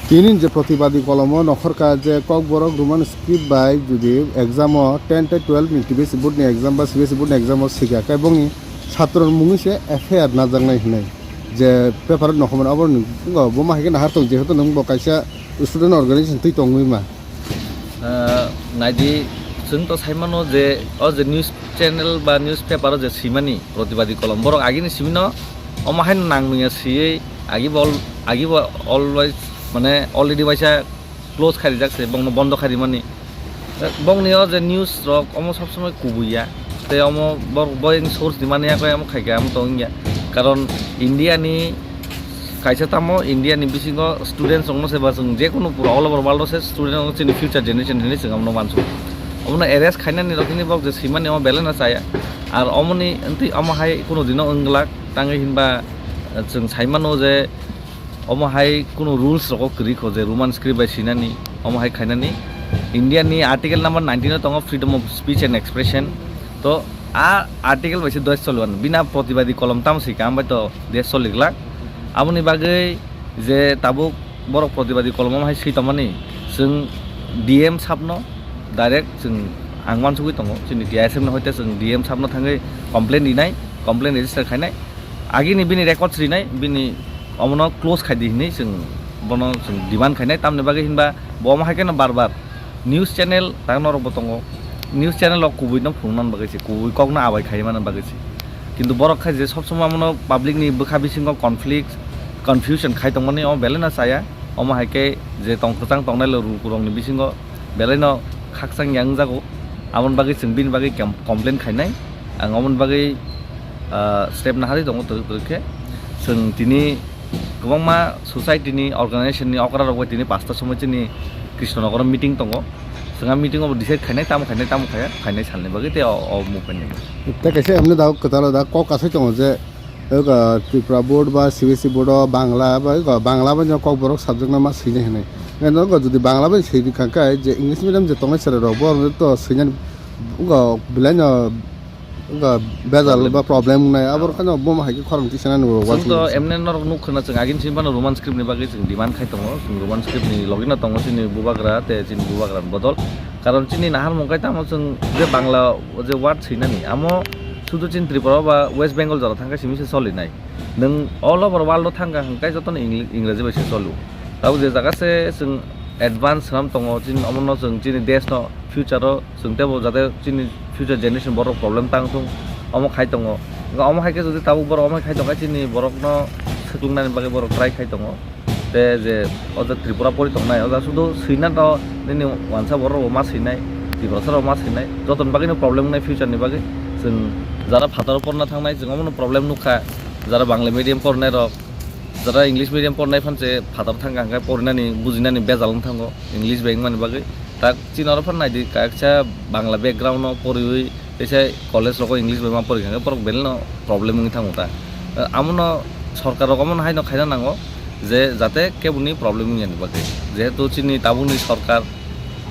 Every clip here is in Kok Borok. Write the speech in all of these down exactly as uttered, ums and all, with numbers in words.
Tini je protibadi kolomo nokhorka je Kokborok Roman script bai jodi exam o ten tei twelve ni T B S C board ni exam ba C B S C board ni exam o sika khe bongni satro ni mungwi se F I R najaknai hinwi je paper o nokhormani obo ni bo ma hai khe nahar tong jehetu nwng bo kaisa student organization twi tongwi ma. Ah, naidi, chwng to sai mano je o je news channel ba newspaper o je swimani protibadi kolom, borok agini simino omo haino nang nungya swiwi agi bo al-, agi bo always, mane, already waisa close khai rijak se, bongno bondo khai rimani. Bongni o je news rok omo sob somoi kubui ya. Tei omo bor-, boyeng source ni mani ya khe omo khai khe omo tong ya. Karon India ni kaisa tamo India ni bisingo students rokno se ba chwng je kunu pura all over world o se student rok chini future generation hinwi chwng omono uansuk. Omono arrest khainani rok hini bok je swimani omo belai no chaya. Ar omoni ntwi omo hai kunu dino wng glak tangwi hinba, eh, chwng sai mano je omo hai kunu rules rogo kwrwi kho je Roman script bai swinani, omo hai khainani. India ni article number nineteen o tongo freedom of speech and expression. To a article bai se doi choliwan. Bina protibadi kolom tamo sika, ambai to desh choli glak. Aboni bagwi je tabuk borok protibadi kolom omo hai swi tongmani, chwng D M sabno direct chwng ang uansugwi tongo. Chini T I S F no hoite chwng D M sabno thangwi complaint rinai, complaint register khainai. Agini bini records rinai, bini omono close khai di hinwi chwng bono chwng demand khainai, tamni bagwi hinba bo omo hai kheno bar bar news channel ta norok bo tongo, news channel rok kubui no phunukna bagwi se, kubui kok no abai khai mani bagwi se, kintu borok khai je sob somoi omono public ni bwkha bisingo conflict, confusion khai tongmani omo belai no chaya, omo hai khe je tong kwchang tongnai rok ni bisingo belai no khakchang ya wngjago, aboni bagwi chwng bini bagwi com-, complain khainai. Ang oboni bagwi, ah, step naharwi tongo twrwk twrwk khe. Chwng tini kwbangma society ni, organization ni okra rok bai tini pasta somoi chini Krishnanagar o meeting tongo. Chwng a meeting o decide khainai, tamo khainai, tamo khaya, khainai salni bagwi tei o, o movement ni. Tei kaisa emne da kwtal da kok asai tongo je, ego Tripura board ba C B S E board o Bangla ba ego Bangla bai no Kokborok subject no ma swinai hinwi. Eno go jodi Bangla bai swi kha khe je English medium je tongnai chwrai rok bo to swinani go belai no Wngkha bejal ba problem wngnai, abo rok haino bomo hai khe khorang tisanani bo. Chwng to emne norok nuk khna, chwng agini simi phano Roman script ni bagwi chwng demand khai tongo, chwng Roman script ni logi no tongo chini bubagra tei chini bubagra ni bodol. Karon chini naharmung khai tamo chwng je Bangla o je word swinani, amo sudu chini Tripura ba West Bengal jora thang khe simi se solinai. Nwng all over world o thang kha hwnkhe jotono Ingli-, Ingreji bai se solo. Tabuk je jaga se chwng advance swnam tongo, chini omono chwng chini desh no future o chwng teibo jate chini future generation borok problem tang thung, omo khai tongo. Wngkha omo hai khe jodi tabuk borok omo hai khai tongkha, chini borokno swklugnani bagwi borok try khai tongo. Tei je o je Tripura pori tongnai, o jaga sudu swina to nini wansa borok rok ma swinai, Tiprasa rok ma swinai, jotoni bagwi no problem wngnai future ni bagwi. Chwng jara phataro porna thangnai, chwng omono problem nukha, jara Bangla medium pornai rok, jara English medium pornai phan se phataro thangkha hwnkhe porinani bujinani bejal wng thango English bai wngmani bagwi. Tak chini oro phano naidi, kaisa Bangla background no poriwi teisa college rogo English bai ma porikha khe borok belai no problem wngwi thango ta. Amono sorkar rok omono haino khaina nango je jate keboni problem wngya ni bagwi. Jehetu chini tabukni sorkar,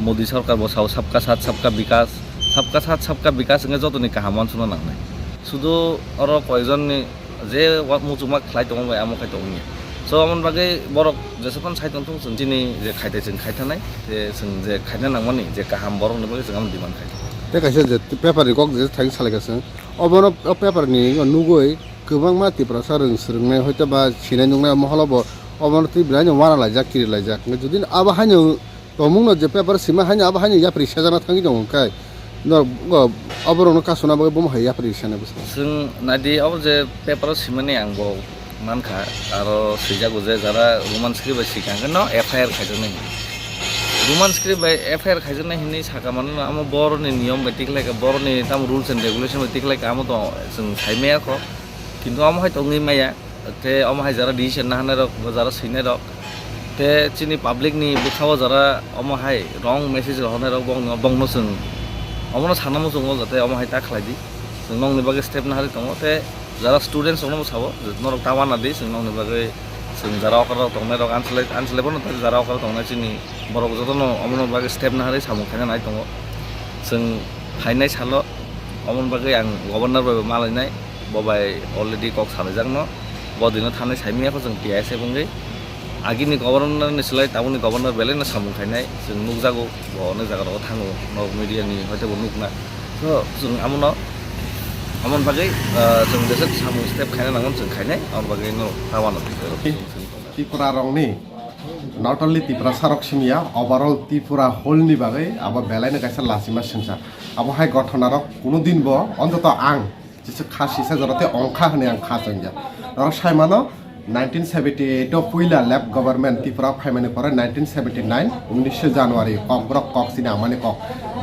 Modi sorkar bo sao sabka sath sabka bikas, sabka sath sabka bikas wngkhe jotoni kaham uansukna nangnai. Sudu oro koijon ni je wa-, muchungma khlai tongo bai amo khai tongo ya. So, amoni bagwi borok jesukhan sai tongthung, chwng chini je khaite chwng khai thanai, je chwng je khaina nangmani je kaham borokni bagwi chwng amo demand khai tongo. Tei kaisa je paper ni kok je thai salai ka chwng. Obono o paper ni nugwi kwbangma Tiprasa rwng swrwngnai hoito ba sinai nuknai moholo bo obono twi belai no wana laijak, kiri laijak. Jodi abo haino Tongmung no je paper sima haino abo haino yapri sejakna thangwi tongo khe, no, o, oborok no kasuna bagwi bomo hai yapri sene bwskango. Chwng naidi, abo je paper o simani ang bo mankha, aro swijago je jara Roman script bai swikha hwnkhe no F I R khaijaknai. Roman script bai F I R khaijaknai hinwi saka mano, amo boroni niyom bai tikhlaikha, boroni tamo rules and regulation bai tikhlaikha, amo to chwng saimaya kho. Kintu amo hai tongwi maya. Tei omo hai jara decision naharnai rok, bo jara swinai rok. Tei chini public ni bwkha o jara omo hai wrong message rohornai rok bongno, bongno chwng omono sana muchungo jate omo hai ta khlai di. Chwng nokni bagwi step naharwi tongo. Tei jara students rokno bo sao, norok ta wana di, chwng nokni bagwi chwng jara okra rok tongnai rok, anchwlai, anchwlai bono jara okra tongnai chini borok jotono omono bagwi step naharwi samung khaina nai tongo. Chwng phainai salo omoni bagwi ang governor bai bo malainai. Bo bai already kok salaijak no, bo dino thanai saimanya kho chwng T I S F wngwi. Agini governor ni slai tabukni governor belai no samung khainai, chwng nukjago, bo onek jaga rogo thango, nok media ni hoite bo nukna. So, chwng amono, amon bagwi, ah, chwng jeswk samung step khaina nango chwng khainai, amon bagwi no tabano. Tripura rokni, not only Tiprasa rok simiya, overall Tripura whole ni bagwi abo belai no kaisa lachima swngchar. Abo hai ghotona rok kuno din bo, ontoto ang, Jesa kha sisa jora tei ongkha hwnwi ang kha chengya. Norok sai mano, nineteen seventy eight o puila left government Tripura phaimani pore nineteen seventy nine, unisho January, kokborok kok chini amani kok.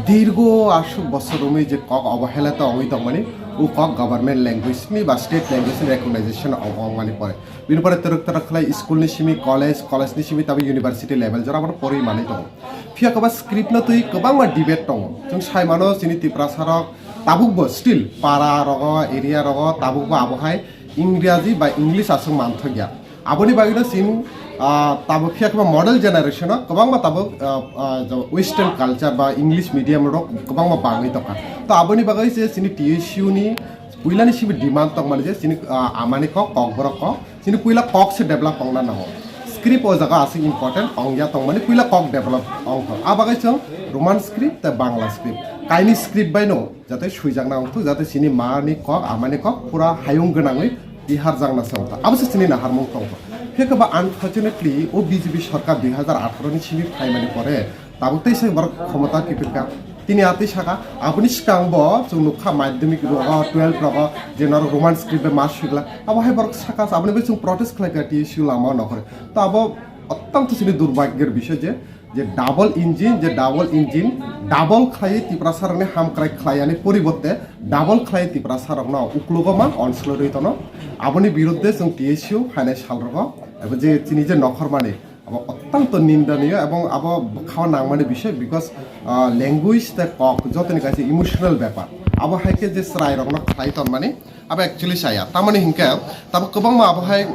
Dirgo aswk bosor romwi je kok obohela to ongwi tongmani, o kok government language ni ba state language ni recognition ong-, ongmani pore. Bini pore twrwk twrwk khlai school ni simi college, college ni simi tabo university level jora bono porwi manwi tongo. Phiya kwbang script no twi kwbangma debate tongo. Chwng sai mano chini Tiprasa rok tabukbo still para rogo, area rogo tabukbo abohai Ingraji ba English aswk manthokya. Aboni bagwino chini, ah, tabuk phiya kheba model generation o kwbangma tabuk, ah, ah, jo western culture ba English medium rok kwbangma bangwi tongkha. To aboni bagwi se chini T S U ni puilani sibi demand tongmani je chini, ah, amani kok, kokborok kok, chini puila kok se develop ongna nango. Script o jaga aswk important ongya tongmani puila kok develop ongkha. A bagwi chwng Roman script tei Bangla script. Kaini script baino jate swijakna wngthok, jate chini mani kok, amani kok pura hayung gwnangwi tiharjakna se wngthok. Abo se chini naharmung tongthok. Khe khe ba unfortunately o B J P sorkar dui hazar atharo ni simi phaimani pore tabuk tei se borok khomota kiphilkha. Tini atwi saka, aboni swkang bo chwng nukha madhyamik rogo, twelve rogo, je norok Roman script bai ma swikla. Abo hai borok saka, aboni bai chwng protest khlaikha T S U lama nokore. To abo ottong to chini durbhagyor bishoy je, je double engine, je double engine, double khlaiwi Tiprasa rokni hamkrai khlaiyani poribotte double khlaiwi Tiprasa rokno uklogo ma onslorwi tono. Aboni biruddhe chwng T S U phainai sal rogo, ebo je chini je nokhormani, abo ottong to nindaniyo ebong abo bwkhao nangmani bishoy, because, ah, language tei kok jotoni kaisa emotional bepar. Abo hai khe je chwrai rokno khlai tonmani, abo actually chaya. Tamoni hinkhe tabo kwbangma abo hai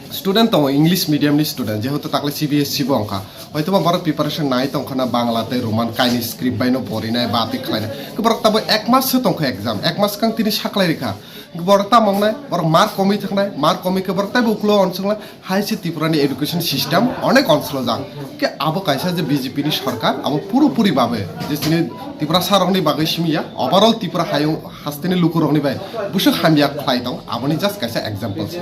student tongo, English medium ni student, jehetu takle C B S E bo wngkha, hoitoba borok preparation nai tongkha na Bangla tei Roman kaini script bai no porinai ba twi khlainai. Borok tabo ek mas se tongkha exam, ek mas kang tini saklai rikha. Borok tamo wngnai, borok mark komwi thaknai, mark komwi khe borok taibo uklo onsukla, hai se Tripura ni education system onek onslojak. Khe abo kaisa je B J P ni sorkar, abo puro puri babe je chini Tiprasa rokni bagwi simi ya, overall Tripura hayung hasteni lukurokni bai bwswk hamya khlai tong, aboni just kaisa example se.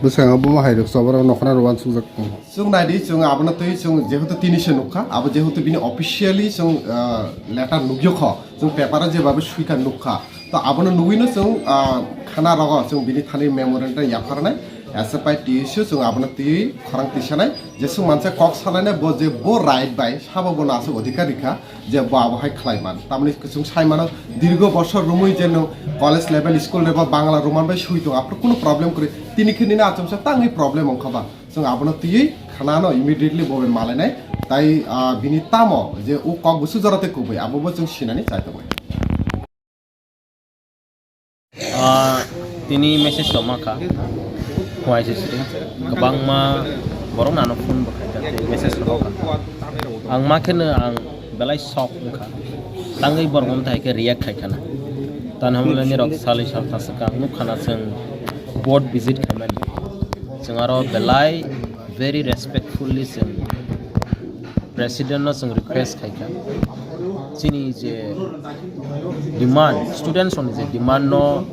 Bwskango bomo hai rwksa borok nokhorna rw uansukjak tongo. Chwng naidi, chwng abono twi chwng jehetu tini se nukha, abo jehetu bini officially chwng, ah, letter nukyo kho, chwng paper o jebabe swikha nukha. To abono nugwino chwng, ah, khana rogo chwng bini thani memorandum yapharnai, S F I T S U chwng abono twi khorang tisanai, jeswk mansa kok salainai bo je bo right bai sabo bono aswk odhikar rikha, je bo abo hai khlai man. Tamoni chwng sai mano, dirgo bosor romwi je nwng college level, school level Bangla Roman bai swi tongo, aphuru kunu problem kwrwi. Tini khe nini achomsa tangwi problem wngkha ba? Chwng abono twiwi khanano immediately bo bai malainai. Tai, ah, bini tamo je o kok busu jora tei kubui, abo bo chwng sinani chai tongo. Ah, tini message tongma kha, Y C C, kwbangma borok nano phone bo khaikha, tei message rok kha. Ang ma kheno ang belai shock wngkha, tangwi borok wngthai khe react khai khana. Tani hamle nirok salwi sal thaswk ang nukha na chwng board visit khaimani. Chwng aro belai very respectfully chwng president no chwng request khaikha, chini je demand, students rokni je demand no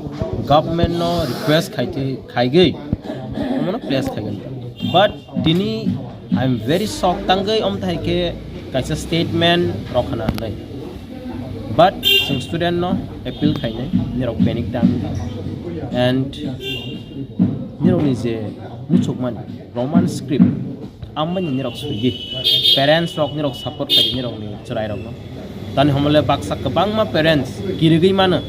government no request khaitwi khaigwi omono place khaigwi. But tini I am very shocked, tangwi omthai khe kaisa statement rok khana hwnwi. But chwng student no appeal khainai, nirok panic tang and nirokni je muchukmani Roman script, amoni nirok swigwi, parents rok nirok support khaidi nirokni chwrai rokno. Tani hamle baksa kwbangma parents kirigwi mano.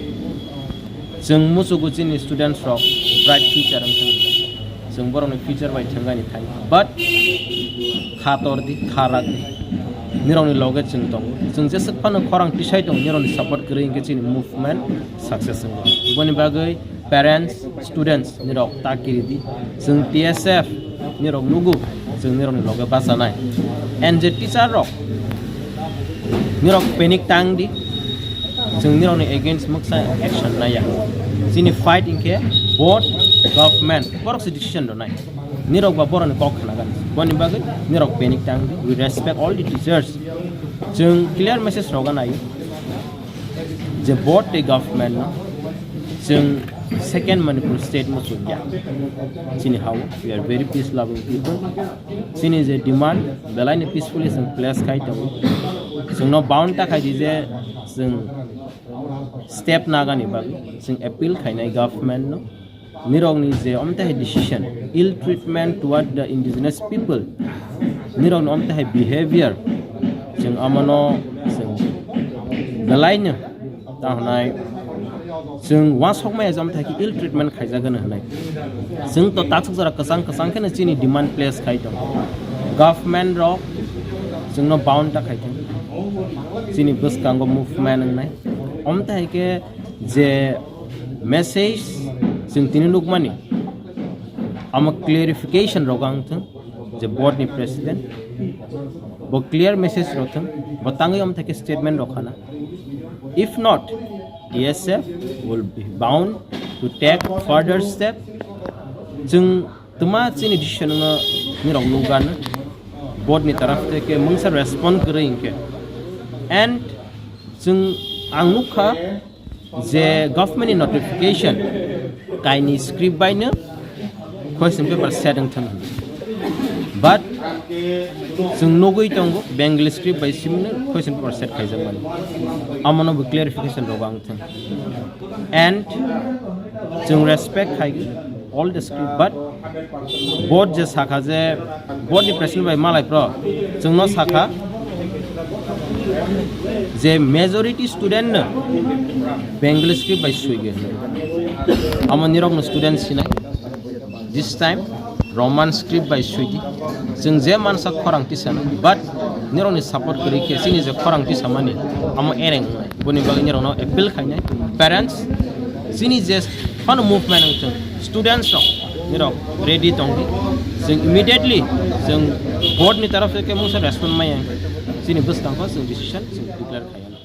Chwng muchugo chini students rok bright future wngthang hinwi. Chwng borokni future bai thwngani thang. But kha tor di, kha rak di. Nirokni loge chwng tongo. Chwng jeswk phano khorang tisai tongo, nirokni support kwrwi hinkhe chini movement success wngo. Boni bagwi parents, students nirok ta kiri di. Chwng T S F nirok nugo, chwng nirokni loge bachanai. And je teacher rok nirok panic tang di, chwng nirokni against mwksa action naiya. Chini fight hinkhe board, government, borok se decision rwnai. Nirok ba boroni kok khna gani. Boni bagwi nirok panic tang di. We respect all the teachers. Chwng clear message roga nayo. Je board tei government no chwng second Manipur state muchungya. Chini hao, we are very peace loving people. Chini je demand, belai ni peacefully chwng place khai tongo. Chwng no bound ta khai di je chwng step nagani bagwi chwng appeal khainai government no. Nirokni je omtahai decision, ill treatment toward the indigenous people, nirokni omtahai behavior, chwng amano chwng belaino ta hwnai chwng uansukmaya je omtahai khe ill treatment khaijagano hwnai. Chwng to takhuk jora kwchang kwchang kheno chini demand place khai tongo. Government rok chwngno bound ta khai thung. Chini bwskango movement wngnai. Omtahai khe je message chwng tini nukmani, amo clarification rok ang thung je board ni president bo clear message rok thung, bo tangwi omtahai khe statement rok khana. If not, T S F will be bound to take further step. Chwng twma chini decision no nirok nukgano board ni taraf theke mungsa respond kwrwi hinkhe. And chwng ang nukha je government ni notification kaini script bai no question paper set wng thang. But chwng nugwi tongo Bengali script bai simi no question paper set khaijak mani. Amo no bo clarification rok ang thang. And chwng respect khai all the script, but board je sakha je, board ni president bai malai pro chwngno sakha je majority student no Bengali script bai sui ge. Amo nirok no student sinai. This time Roman script bai sui di. Chwng je mansa khorang tisana, but nirok ni support kwrwi khe chini je khorang tisamani amo ereng wngnai. Boni bagwi nirok no appeal khainai. Parents, chini je phano movement wngthung, students rok nirok ready tongdi. Chwng immediately chwng board ni taraf theke mungsa respond maya. Chini bwskang kho chwng decision chwng declare khainai.